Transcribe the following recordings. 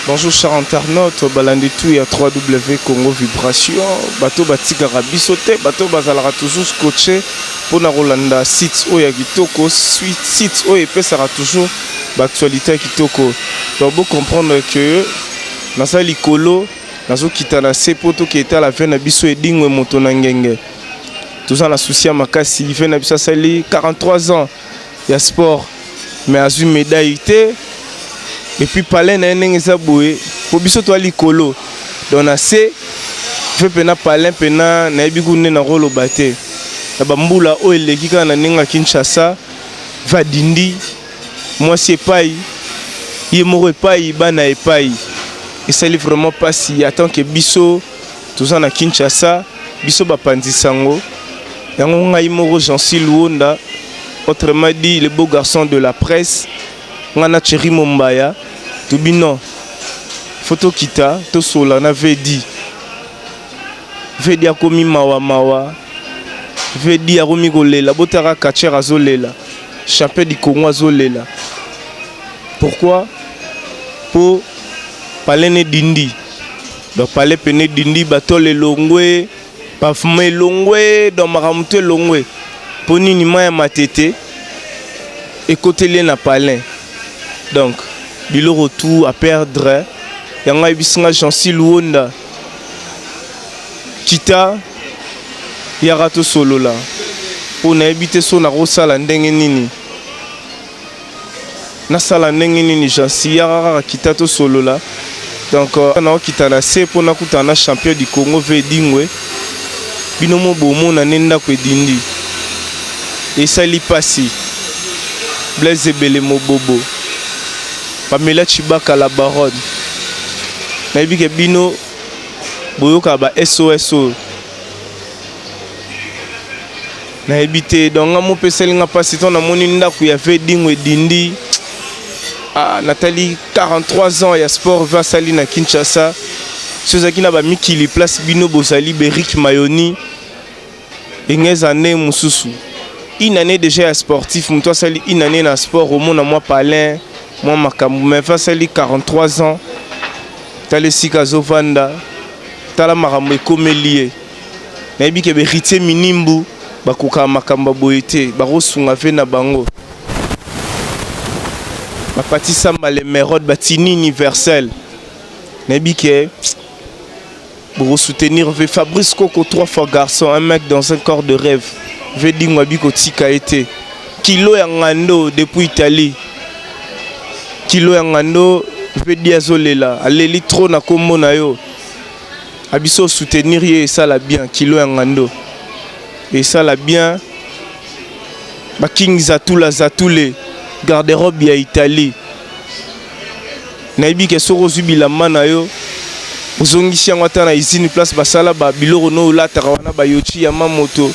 Bonjour chers internautes, balandi tout ya 3W Congo Vibration, bato batikaka biso te, bato bazalaka toujours scotché mpona kolanda site oyo ya kitoko, site oyo epesaka toujours ba actualité ya kitoko. Donc bo comprendre que naza likolo, nazokita na se mpo tokee tala vie na biso edingwe moto na ngenge. Toza na souci ya makasi, vie na biso asali 43 ans ya sport mais azwi médaille te. Et puis palais na ye ndenge eza boye, po biso toa likolo, donc na se ve mpena palais mpena nayebi ku nde nakoloba te. Na bambula oyo eleki kaka na ndenge ya Kinshasa, vadindi mwasi epai ye moko epai bana epai, esali vraiment mpasi. En tant que biso toza na Kinshasa, biso bapanzi sango yango, ngai moko Jancy Luonda, autrement dit le beau garçon de la presse, ngai na Thierry Mombaya, tobi non, faut tokita tosola na vedi. Vedi akomi mawa mawa, vedi akomi kolela. Botaka catcheur azolela, champion du Congo azolela. Pourquoi? Po palais ne dindi, donc palais pene dindi, batole elongwe, pavement elongwe, donc makambo to elongwe. Mpo nini? Mai ya matete ekoteli ye na palais, donc biloko tout à perdre. Yango ayebisi nga Jancy Luonda, kita yaka tosolola, mpo nayebi te so nakosala ndenge nini, nasala ndenge nini. Jancy, yaka kaka, kita tosolola. Donc naokita na se mpo nakutana na champion du Congo ve edingwe. Bino mo bomona nde ndako edindi, esali mpasi. Blaise Ebele Mobobo, Pamela Chibaka la baronne, nayebi ke bino boyokaka ba SOS oyo, nayebi te. Donc nga mo mpe esalinga mpasi to namoni ndako ya ve dingo edindi. Ah, natali 43 ans ya sport ve asali na Kinshasa. So ezalaki na bamikili place bino bozali, Berik Mayoni enge eza nde mosusu. Une année déjà ya sportif, moto asali une année na sport, omona mwa palin, mwa makambo, mais ve asali 43 ans. Tala esika azovanda, tala makambo ekomeli ye. Nayebi ke Héritier Minimbu bakokaka makambo ya boye te, bakosunga ve na bango. Bapati Samba Lemerode, batini universel, nayebi ke bokosoutenir ve. Fabrice Koko, trois fois garçon, un mec dans un corps de rêve, ve dingo abi kotika ye te. Kilo ya ngando depuis Italie, kilo ya ngando, ve di azolela, aleli trop na kombo na yo. Abiso soutenir ye, esala bien. Kilo ya ngando, esala bien. Baking Zatula, Zatule garde-robe ya Italie, nayebi ke soki ozwi bilamba na yo, ozongisi yango ata na usine place basala babiloko no olataka wana, bayochi ya mamoto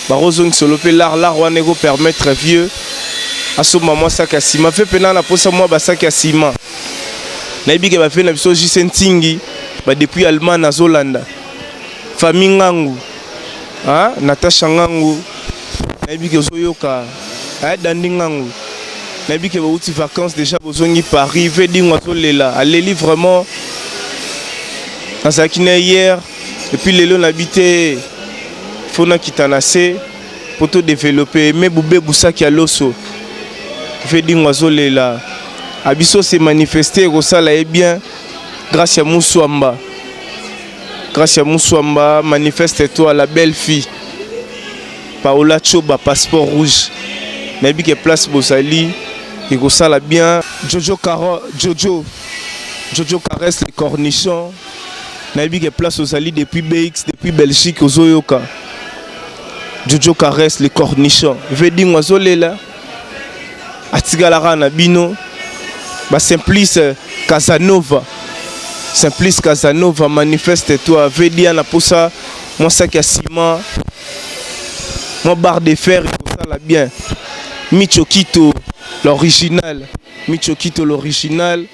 bakozongiselo mpe lar lar wana, ekopermettre vieux asomba mwa saki ya nsima fe mpena na posa mwa basaki ya nsima. Nayebi ke bafe na biso jise ntingi badepuis Allemagne azolanda famille Ngangu, ah, Natasha Ngangu, nayebi ke ozoyoka. Dandi Ngangu, nayebi ke bauti vacances déjà, bozongi Paris. Ve dingo azolela, aleli vraiment. Nazalaki na hier et puis lelo nabi te, faut nakita na se po todéveloppe me bubebu saki ya loso. Ve dingo azolela, abiso se manifeste, ekosala ye bien. Grâce ya Muswamba, grâce ya Muswamba, manifeste toi la belle fille Paola Choba, passeport rouge, nayebi ke place bozali ekosala bien. Jojo Caro, Jojo, Jojo Caresse le cornichon, nayebi ke place ozali depuis BX, depuis Belgique, ozoyoka. Jojo Caresse le cornichon, vedingo azolela, atikalaka na bino. Basimplice Casanova, Simplice Casanova, manifeste toi vedia na posa mwa saki ya ciment, mwa barre de fer, ekosala bien. Micho Kito l'original, Micho Kito l'original,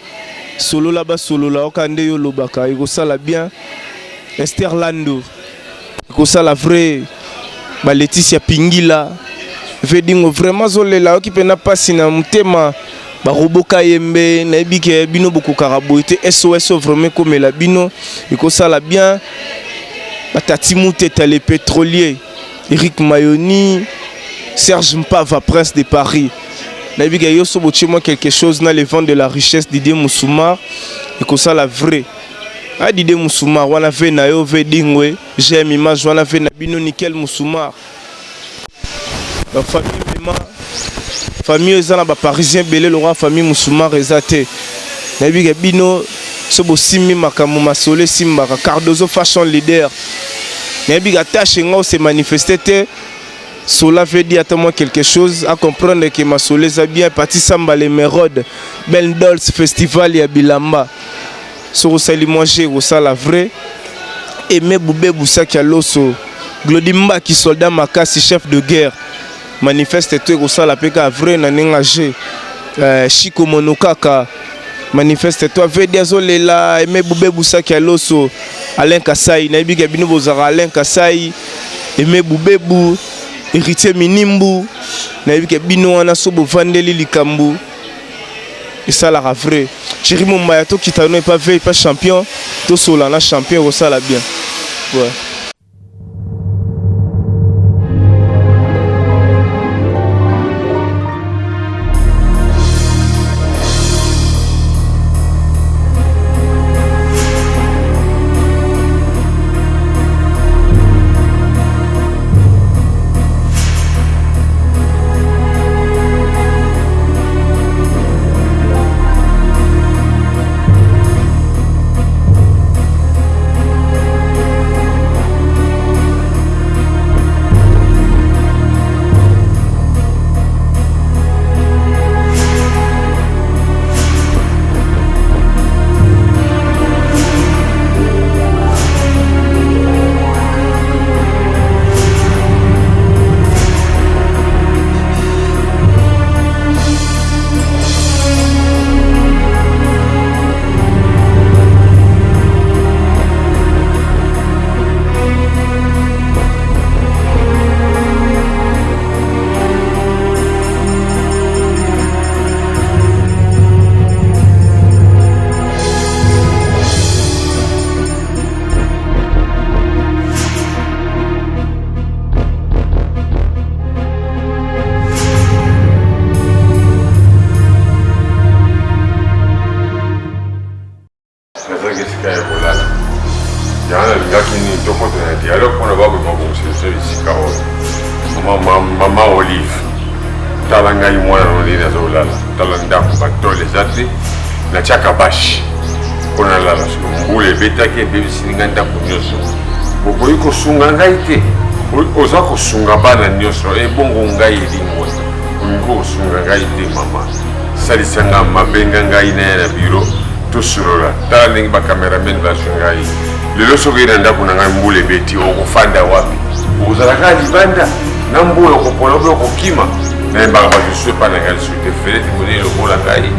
solola basolola oka nde yo olobaka, ekosala bien. Esther Lando, ekosala vrai. Baletisia Pingila, vedingo vraiment azolela, oyoki mpena mpasi na motema. Barobo Kayembe, nayebi ke bino bokokaka boye te. SOS vraiment ekomela bino, ekosala bien. Batati Muteta les pétroliers, Eric Mayoni, Serge Mpava, prince de Paris. Nayebi ke yo so botie moi quelque chose na le vent de la richesse Didier Musumar, ekosala vrai. Ah Didier Musumar wana ve na yo ve dingwe, j'aime image wana ve na bino nickel Musumar. Ba famille mema famille eza na ba parisien ebele lokola famille Musumar eza te. Nayebi ke bino so bosimbi makambo masolo esimbaka. Cardozo fashion leader. Nayebi ke attache nga se manifester te. Cela veut dire ata moi quelque chose à comprendre que masolo eza bien. Pati Samba l'émeraude, Ben Dolls festival ya bilamba. Soko sali moi j'ai kosala vrai. Aimé Boubé Boussaki ya loso. Glody Mbaki soldat makasi chef de guerre. Manifeste to ekosala pe ka vrai na ndenge jeu. Chico Monokaka manifeste toi VD azolela Aimé Boubé Boussaki ya loso. Alain Kasai nayebi ke bino bozaka Alain Kasai, Aimé Boubebu, Héritier Minimbu nayebi ke bino wana so bovandeli likambo esalaka vrai. Chéri Mombaya tokita no epa veille pa champion tosola na champion ekosala bien. Ouais. Nazangi esika ya kolala. Yango nalingaki nini tokota na dialogue mpona baboma bongisa biso esika oyo. Mama, mama Olive, tala ngai mwana no ndenge nazolala, tala ndako batole eza te, natiaka bashi mpo nalala. Soki mbula ebetaki ebebisili ngai ndako nyonso, bokoki kosunga ngai te? Oza kosunga bana nyonso, ebongo ngai elingwe olingi kosunga ngai te mama? Salisa nga mabenga ngai naya na biro tosolola. Tala ndenge ba cameraman bazwi ngai lelo. Soki na ndako na ngai mbula ebeti, okofanda wapi? Okozala kaka libanda na mbula, okopola obe okokima. Nayembaka bato lisusu epai na ngai lisusu te. Felete monene lokola ngai,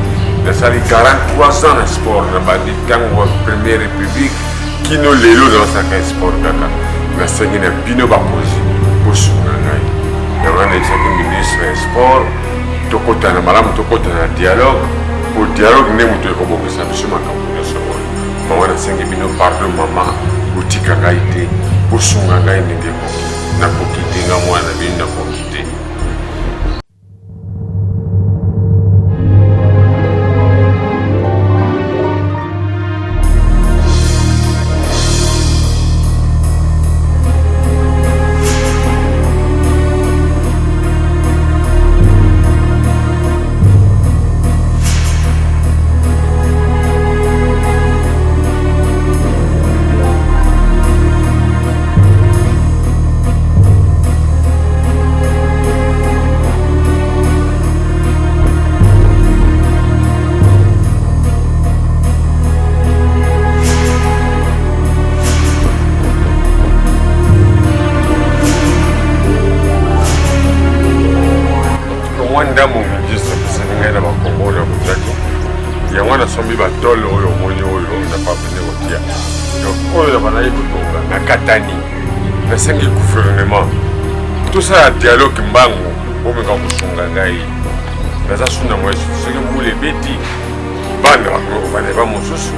nasali 43 ans na sport, na bandi ntango ya première république kino lelo naosalaka sport kaka. Nasengi na bino bakonzi bosunga ngai. Yango nayebisaki ministre ya sport tokotana malamu, tokotana na dialogue, po dialogue nde moto ekobongisa biso makambo nyonso oyo. Bango nasengi bino pardon mama, botika ngai te, bosunga ngai ndenge ekoki. Nakoki te, nga mwana na bino nakoki te. Mwa ndambo ministre apesaki ngai na bakombo oyo nakozwaki yango, nasombi batole oyo omoni oyo na parvene kotia. Donc oyo na bandaki kotonga nakatani, nasengi gouvernement tosala dialogue mbangu, bomeka kosunga ngai. Naza suna mwa soki mbula. Mbula ebeti, bana bakomi kovanda epai mosusu,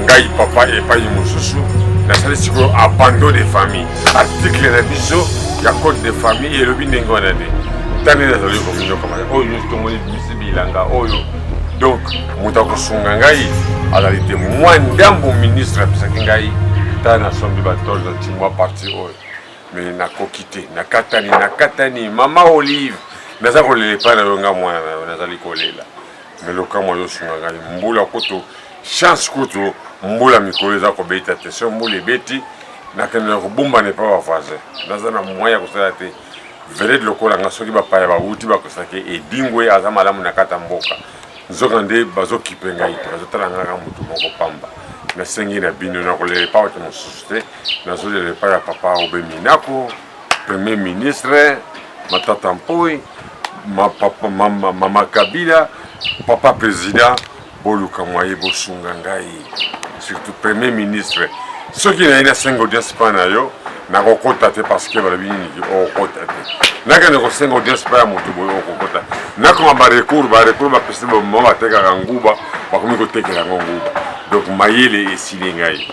ngai papa epai mosusu. Nasali sikoyo abandon de famille. Article na biso ya code de famille elobi ndenge wana te. Tani nazali kominyokama oyo nyonso tomoni bimisi bilanga oyo, donc moto akosunga ngai azali te. Mwa ndambo ministre apesaki ngai, tala nasombi batole na ti mwa parti oyo, mais nakoki te. Nakatani, nakatani. Mama Olive, naza kolela epai na yo, nga mwana na yo nazali kolela, mais lokamwa azosunga ngai. Mbula kutu, chance kutu mbula mikolo eza kobeta te. So mbula ebeti, nakende na kobombana epai bavoisin. Naza na moyen ya kosala te. Vedette lokola nga, soki bapaya bawuti, bakosaki Edingwe aza malamu na kati ya mboka, nzoka nde bazokipe ngai te, bazotala ngai kaka motu moko pamba. Nasengi na bino, nakolela epai bato mosusu te, nazolela epai ya papa Aubin Minaku, premier ministre Matata Mpoi, ma papa, mama, mama Kabila, papa président, boluka mwaye bosunga ngai, surtout premier ministre. Soki naye nasenga audience mpa na yo, nakokota te, parce que balobi nini? Okokota te. Nakende kosenga audience mpa ya moto boye, okokota. Nakoma barecours, barecours bapesi bamama batekaka nguba, bakomi kotekela yango nguba. Donc mayele esili ngai.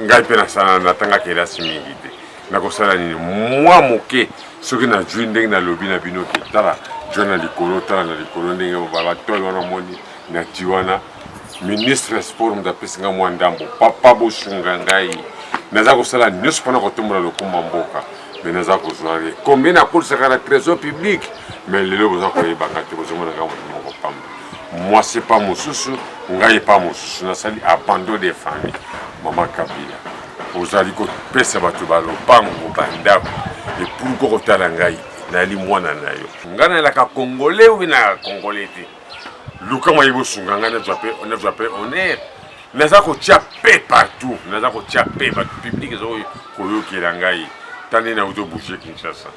Ngai mpe nasala, natanga kelasi mingi te. Nakosala nini? Mwa moke soki nazwi, ndenge nalobi na bino ke tala jwa na likolo, tala na likolo ndenge batole wana omoni na ti wana. Ministre ya sport moto apesi ngai mwa ndambo. Papa, bosunga ngai. Naza kosala nyonso mpona kotombola lokumu ya mboka, mais naza kozwa ye combien nakolisaka na trésor public. Mais lelo boza koyeba ngai te, bozomona ngai moto moko pamba, mwasi pa mosusu, ngai pa mosusu. Nasali abandon de famille. Mama Kabila, ozali kopesa bato balopango, bandako, epurko kotala ngai, nayali mwana na yo. Ngai nayelaka congolais oyo na congolais te. Luka mwa ye bosunga ngai, nazwa mpe honneur. Naza kotia pe partout, naza kotia pe bato public eza koyokela ngai. Tande nauti obouge Kinshasa,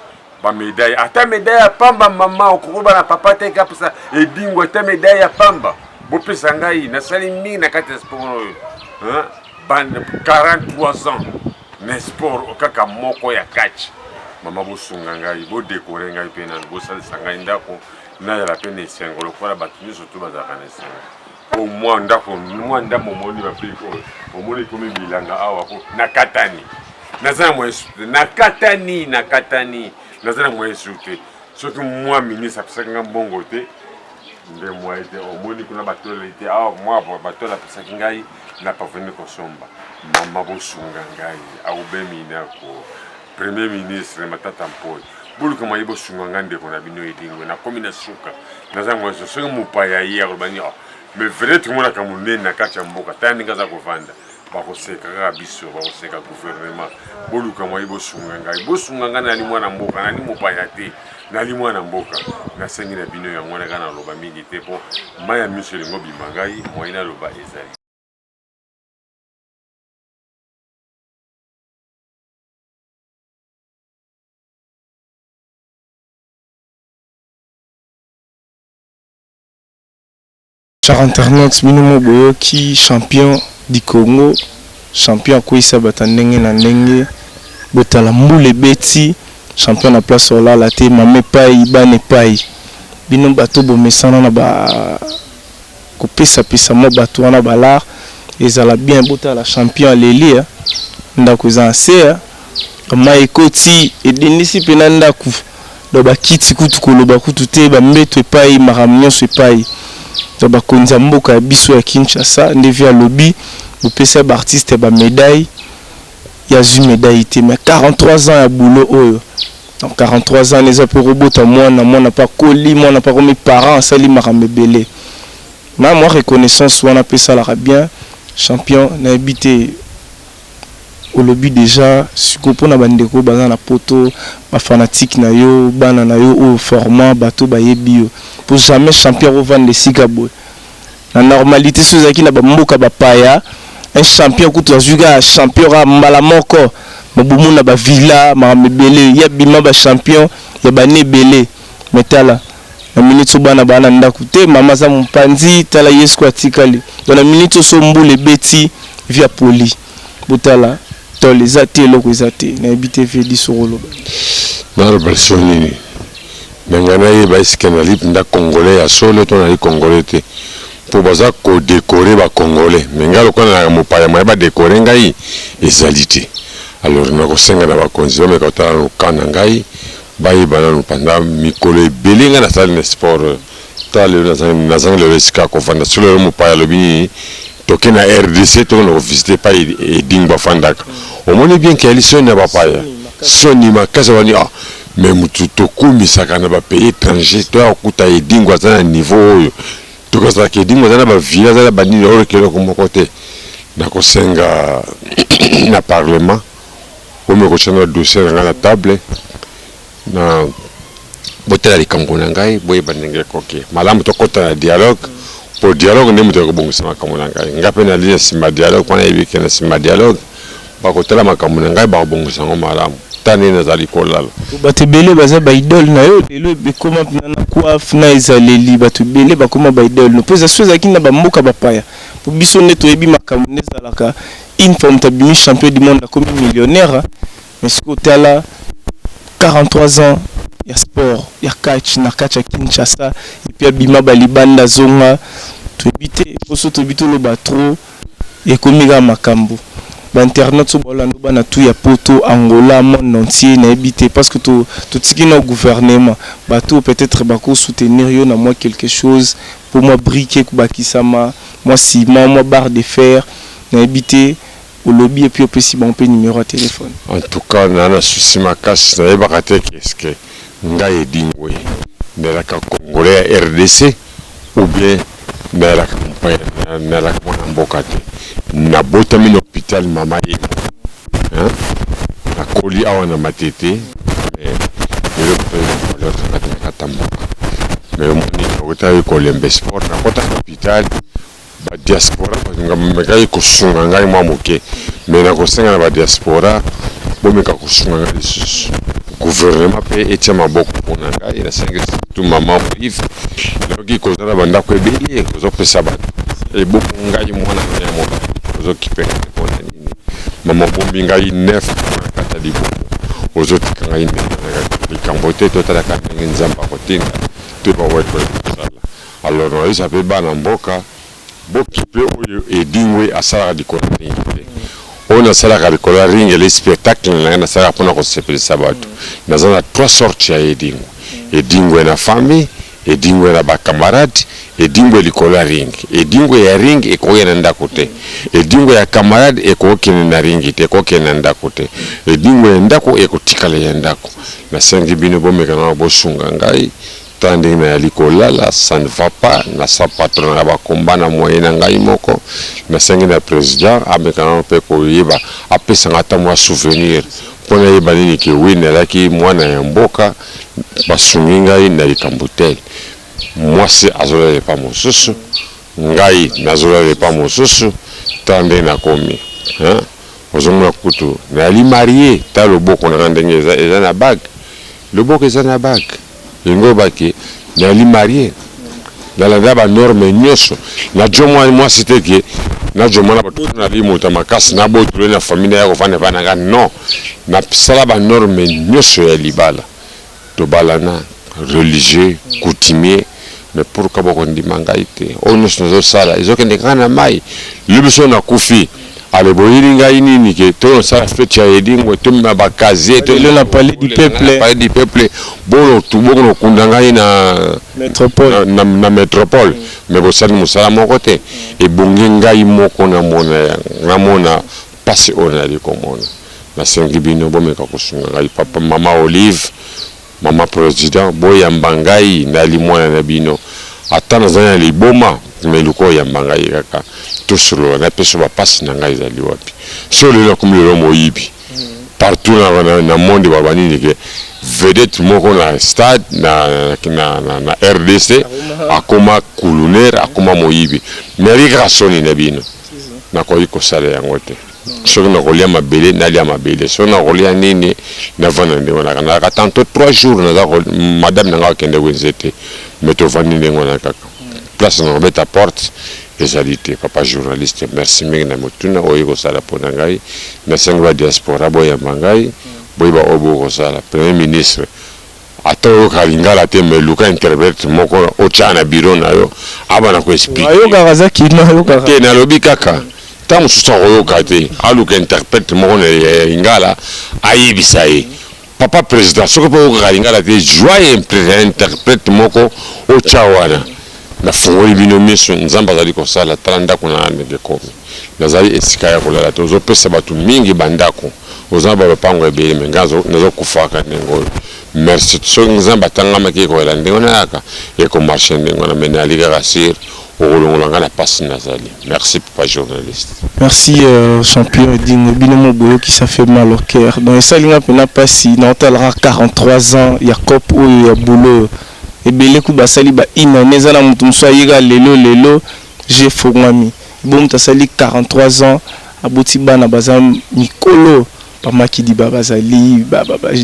bamédaille, ata médaille ya pamba. Mama, okokoba na papa te, kapesa Edingwe ata médaille ya pamba, bopesa ngai. Nasali mingi na kati ya sport oyo, 43 ans na sport kaka moko ya catch. Mama, bosunga ngai, bodécorer ngai mpe nanu bosalisa ngai ndako, nazala mpe na esengo lokola bato nyonso to bazalaka na esengo. Po mwa ndako, mwa ndambo omoni babrike oyo omoni ekomi bilanga awa, po nakatani, naza na moyen te. Nakatani, nakatani, naza na moyen su te. Soki mwa ministre apesaki nga mbongo te, nde moyen te. Omoni kuna batoleli te awa, mwa batole apesaki ngai na parvenir kosomba. Mama, bosunga ngai. Aubin Minaku, premier ministre Matata Mpoi, boluka maye bosunga ngai, ndeko na bino Edingwe. Nakomi na suka, naza moyen. Soki mopaya ye akoloba nini? Mais vrai, tomonaka monene na kati ya mboka, tala ndenge aza kovanda, bakoseka kaka biso, bakoseka gouvernement. Boluka mwaye bosunga ngai, bosunga ngai. Nali mwana mboka, nali mopaya te, nali mwana mboka. Nasengi na bino yango wana kaka, naloba mingi te mpo mai ya miso elingo bima ngai, mwaye naloba ezali. Cher internaute, bino mo boyoki champion du Congo, champion akweyisa bato ya ndenge na ndenge. Botala mbula ebeti, champion na place olala te, mama epai, bana epai. Bino bato bomesana na ba kopesapesa mwa bato wana balar, ezala bien. Botala champion aleli, ndako eza na se, mai ekoti, edendisi mpena ndako. Donc bakiti kutu koloba kutu te, bambeto epai, makambo nyonso epai. Donc bakonzi ya mboka ya biso ya Kinshasa, nde vi alobi bopesa baartiste bamédaille, yazwi médaille te, mais 43 ans ya boulot oyo. Donc 43 ans eza mpe kobota mwana, mwana mpe akoli, mwana mpe akomi parent, asali makambo ebele ma mwa reconnaissance wana mpe esalaka bien. Champion, nayebi te, olobi déjà sikoyo mpona bandeko baza na poto, bafanatike na yo, bana na yo oyo format bato bayebi yo, po jamais champion akovanda esika boye na normalité. So ezalaki na bamboka bapaya, un champion kutu azwi kaka champion kaka mbala moko, mabomona bavilla, makambo ebele ya bima, bachampion ya bane ebele. Mais tala na minute oyo, bana baa na ndako te, mama aza mopanzi, tala ye siko atikali. Donc na minute oyo, so mbula ebeti, via poli, botala tole eza te, eloko eza te. Nayebi te, vedi soko oloba. Naloba so nini? Na ngai nayeba eske nali mpenza congolais ya solo to nali congolais te. Mpo baza ko decorer ba congolais mais ngai lokola nazalaka mopaya moyen ba decorer ngai ezali te. Alors nakosenga na bakonzi bameka kotala nanu cas na ngai bayeba nanu pendant mikolo ebele ngai nasali na sport oyo tala lelo nazangi lelo esika ya kovanda soki lelo mopaya alobi nini toke na rdc tokende ko visiter epai Edingwe afandaka omoni bien ke yali soni na bapaya soni makasi abandi ah Mais mutu tokumisaka na ba pays etranger toya kokuta Edingwe aza na niveau oyo tokozalaka Edingwe aza na ba villa aza na ba nini oyo eloko moko te nakosenga na parlement bomeka kotia na dossier na ngai na table na botala likambo na ngai boyeba ndenge ekoki malamu tokota na dialogue mpo dialogue nde moto akobongisa makambo na ngai ngai mpe nali na nsima dialogue mpo nayebi ke na nsima dialogue Bakotala makambo na ngai, bakobongisa yango malamu. Tala ndenge nazali kolala. Bato ebele baza ba idole na yo lelo ekoma pena na coiffe na ezaleli bato ebele bakoma ba idole no po eza soki ezalaki na ba mboka ba paya po biso nde toyebi makambo nde ezalaka une fois moto abimi champion du monde akomi millionnaire mais sikoyo tala 43 ans ya sport ya catch na catch ya Kinshasa et puis abima ba libanda azonga toyebi te po soki toyebi toloba trop Ekomi kaka makambu. Ba internautes oyo baolanda bana tout ya poto, Angola, monde entier nayebi te parce que to totiki nao gouvernement batu oyo peut etre bako soutenir yo na mwa quelque chose po mwa brique ekobakisama, mwa ciment, mwa barre de fer nayebi te olobi et puis opesi bango pe numero ya telephone. En tout cas naza na souci makasi nayebaka te que est ce que ngai Edingwe nazalaka congolais ya rdc ou bien nayalaka mopaya nayalaka mwana mboka te nabotami na hopital mama yemo hein nakoli awa na matete mais lelo valeur na nga te na kati ya mboka mais omoni nautaki kolemba sport nakotaki hopital Ba diaspora bamekaki kosunga ngai mwa moke, mais nakosenga na ba diaspora bomeka kosunga ngai lisusu. Gouvernement mpe etia maboko mpo na ngai. Nasengi surtout mama Olive, nayoki koza na bandako ebele ozopesa bato, ebongo ngai mwana na ya mobali ozokipe ngai te mpo na nini? Mama obombi ngai 9 mois na kati ya libumu, ozotika ngai ndenge na likambo te. Totalaka ndenge Nzambe akotinda toyeba oyo kosala. Alors nayebisa pe bana mboka bokipe oyo Edingwe asalaka likolo ya ring te. Oyo nasalaka likolo ya ring ezali spectacle na ngai nasalaka pona kosepelisa batu. Naza na trois sortes ya Edingwe. Edingwe na famille, Edingwe na ba camarades, Edingwe likolo ya ring. Edingwe ya ring ekoki na ndaku te. Edingwe ya camarade ekoki kende na ring te, ekoki kende na ndaku te. Edingwe ya ndaku ekotikala ya ndaku. Nasengi bino bomeka nanu bosunga ngai. Tala ndenge nayali kolala ça ne va pas na sa patron na ba combat na moyen na ngai moko nasengi na president ameka nano pe koyeba apesa nga ata mwa souvenir po nayeba nini ke oui nalaki mwana ya mboka basungi ngai na likambo tel mwasi azolala epa mosusu ngai nazolala epa mosusu tala ndenge nakomi hein ozomona kutu nayali marie tala loboko na nga ndenge eza eza na bague Loboko eza na bague elingi oloba ke nayali marie nalanda ba norme nioso na djo mwasi te ke na djo mwana bato po nali moto ya makasi na botolo ye na famille naya kovanda epai na nga non na sala ba norme nioso ya libala tobalana religieux coutumier mais pourquoi boko ndima ngai te oyo nioso nazo sala ezo kende kaka na mayi lobi soki na kufi ale boyeli ngai nini ke to sala fete ya edingwe to mema ba casier to lelo na palais du peuple palais du peuple bolo tu boko no kunda ngai na metropole na, na metropole mais bosali mosala moko te ebongi ngai moko na mona na mona pasi oyo nayali komona nasengi bino bomeka kosunga ngai papa mama Olive Maman president boyamba ngai nali mwana na bino ata nazali na liboma mais luka oyamba ngai kaka tosolola napesa yo ba pasi na ngai ezali wapi soki lelo nakomi lelo moyibi partout na, na, na monde baloba nini ke vedette moko na stade na, na, na, na rdc akoma kulunaire akoma moyibi mais ali kaka soni na bino nakoki kosala yango te. Soki nakolia mabele nalia mabele soki nakolia nini navanda ndenge wana kaka nalaka tantot 3 jours naza madame na ngai akende wenze te mais tovandi ndenge wana kaka place na kobeta porte ezali te papa journaliste merci mingi na motuna oye kosala mpo na ngai nasengi ba diaspora boyamba ngai boyeba oyo bokosala premier ministre. Ata oyokaka lingala te, mais luka interprète moko otya na bureau na yo, abana koexpliquer. Ayokaka, aza kino, ayokaka. Te, nalobi kaka ntango mosusu akoyoka te, aluka interprète moko na lingala, ayebisa ye. Papa président, soki mpe oyokaka lingala te, zwa interprète moko otya wana. Nafungoli bino miso, Nzambe azali kosala. Tala ndako na ndenge ekomi, nazali esika ya kolala te. Ozopesa bato mingi bandako, oza na balopango ebele, mais ngai nazokufaka ndenge oyo. Merci. Soki Nzambe atangamaki, ekoyela ndenge wana, yaka ekomarcher ndenge wana, mais nayali kaka sûr okolongola ngai na mpasi nazali. Merci, papa journaliste. Merci, champion Edingwe. Bino mo boyoki, ça fait mal au cœur. Donc esalinga mpena mpasi na otalaka 43 ans ya cope oyo ya boulot ebele ku basali ba inane. Eza na moto mosusu ayeka lelo lelo je efongwami bo moto asali 43 ans, aboti bana, baza mikolo, bamakidi bazali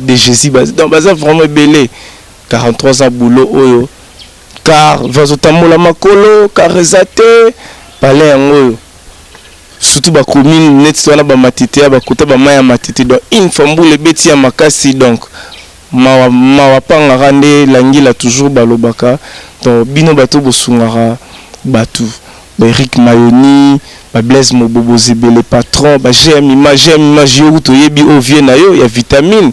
de Jésus, donc baza vraiment ebele. 43 ans boulot oyo, car bazotambola makolo, car eza te palais yango oyo, surtout bacommune neti wana, bamatete ya bakota, bamai ya Matete. Donc une fois mbula ebeti ya makasi, donc mawa mawa pangaka nde langila toujours balobaka. Donc bino bato bosungaka bato, baEric Mayoni, baBlaise Mobobo Zebele, patron bagm image, gm image, yo kutu oyebi oyo vie na yo ya vitamine,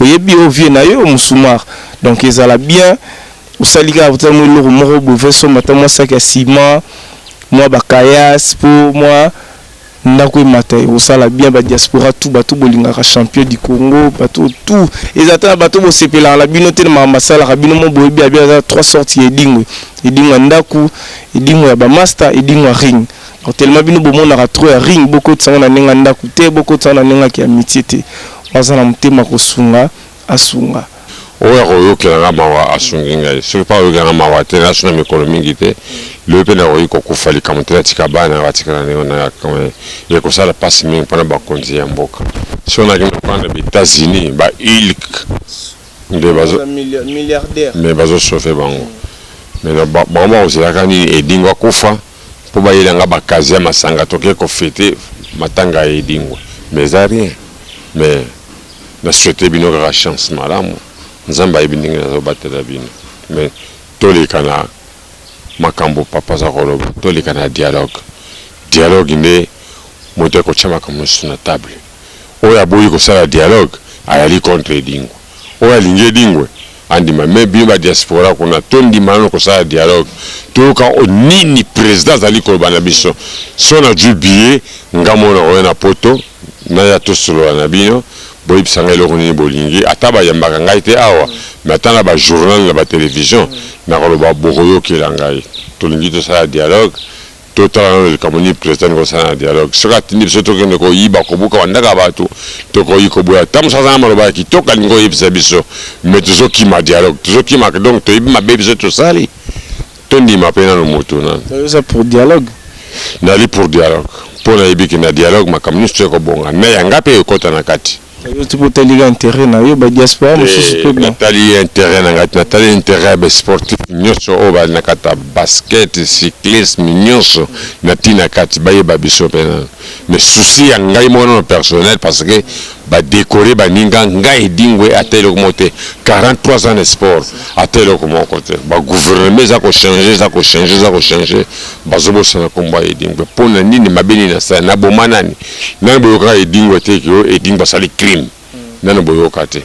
oyebi oyo vie na yo musumar. Donc ezala bien, osali kaka kotala mwa eloko moko boye, somba ata mwa saki ya ciment, mwa bakayas, mpo mwa ndako emata, ekosala bien. Badiaspora tout, bato bolingaka champion du Congo, bato tout, eza ata na bato bosepelaka na bino te na makambo asalaka, bino mo boyebi abi aza trois sortes ya Edingwe: Edingwe ya ndako, Edingwe ya bamaster, Edingwe ya ring. Donc tellement bino bomonaka trop ya ring, bokotisango na ndenge ya ndako te, bokotisango na ndenge ya amitié te. Aza na motema kosunga, asunga. Oyo akoyokelanga mawa, asungi ngai. Soki mpe ayokelanga mawa te, naso na mikolo mingi te, lobi mpe nakoki kokufa, likambo te. Natika bana batikala ndenge na ekosala mpasi mingi mpona bakonzi ya mboka. Soki nakende kokanda ba États-Unis, ba Hulk nde mais bazosauver bango, mais bango bakozelaka nini? Edingwe akufa mpo bayelanga bakazi ya masanga, toke kofêter matanga ya Edingwe, mais eza rien. Mais na souhaite bino kaka chance malamu. Nzambe ayebi ndenge nazobatela bino. Mais toleka na makambo papa aza koloba, toleka na dialogue. Dialogue nde moto akotya makambo nyonso na table. Oyo aboyi kosala dialogue ayali contre Edingwe. Oyo alingi Edingwe andima. Mais bino badiaspora kuna, tondima nano kosala dialogue, toyoka nini président azali koloba na biso. So nazwi billet, nga mona oyo na Poto, naya tosolola na bino, boyebisa ngai eloko nini bolingi. Ata bayambaka ngai te awa, mais ata na bajournal, na batelevizio, nakoloba, bokoyokela ngai. Tolingi tosala dialogue, totala nano likambo nini président kosala na dialogue. Soki atindi biso tokende koyiba, kobuka bandaka bato, tokoyi koboya. Ata mosu aza na maloba ya kitoko alingi koyebisa biso, mais tozokima dialogue, tozokima. Donc toyebi mabe biso tosali, tondima mpe nano motu nano. Oza pour dialogue? Nali pour dialogue, mpo nayebi ke na dialogue makambo nyonso ekobonga, na yanga mpe ekɔta na kati. Yo ti botalika intérêt na yo, badiaspora mosusu mpe? Natali intérêt na ngai, natali intérêt ya basportif nyonso oyo bali na kati ya basket, cyclisme, nyonso nati na kati, bayeba biso mpe nano. Mais souci ya ngai moko nano personnel, parce que badécorer baninga, ngai Edingwe ata eloko moko te. 43 ans de sport, ata eloko moko te. Bagouvernement eza kochanger, eza kochanger, eza kochanger, bazobosana nkombo ya Edingwe. Mpo na nini? Mabe nini asala? Naboma nani? Nani boyokaka Edingwe te ke oyo Edingwe asali crime? Nano boyoka te.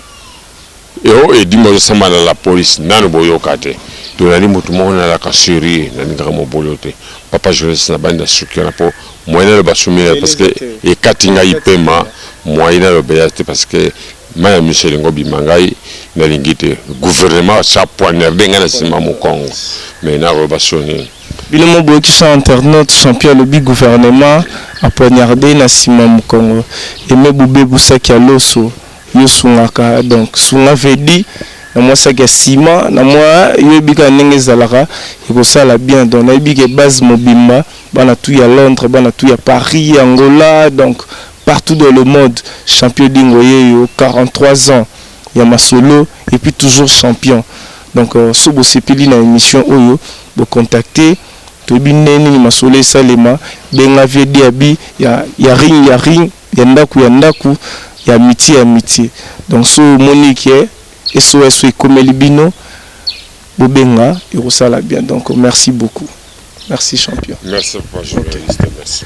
Eo Edingwe azosamba na la police, nano boyoka te. Tozali motu moko nalaka sérieux, nalingaka mobolo te. Papa journaliste, na bandi na suki wana mpo moyen naloba sumila, parce que ekati ngai pema, moyen naloba ya te, parce que mai ya miso elingi obima. Ngai nalingi te gouvernement sa poignarde ngai na nsima mokongo, mais nakoloba so nini? Bino mo boyoki so internaute, champion alobi gouvernement apoignarde na nsima mokongo. Eme bobebusaki ya loso, yo sungaka, donc sunga vedi na mwa saki ya nsima na mwa yoyebi kaka ndenge ezalaka, ekosala bien. Donc nayebi ke base mobimba, bana tu ya Londres, bana tu ya Paris, Angola, donc partout dans le monde, champion Dingo yeyo, 43 ans ya masolo et puis toujours champion. Donc so bosepeli na émission oyo, bocontacte, toyebi ndenge nini masolo esalema. Benga vie diabi ya ring, ya ring, ya ndako, ya ndako, ya amitié, ya amitié. Donc so omoni ke SOS ekomeli bino, bobenga, ekosala bien. Donc merci beaucoup, merci champion. Merci papa journaliste, merci.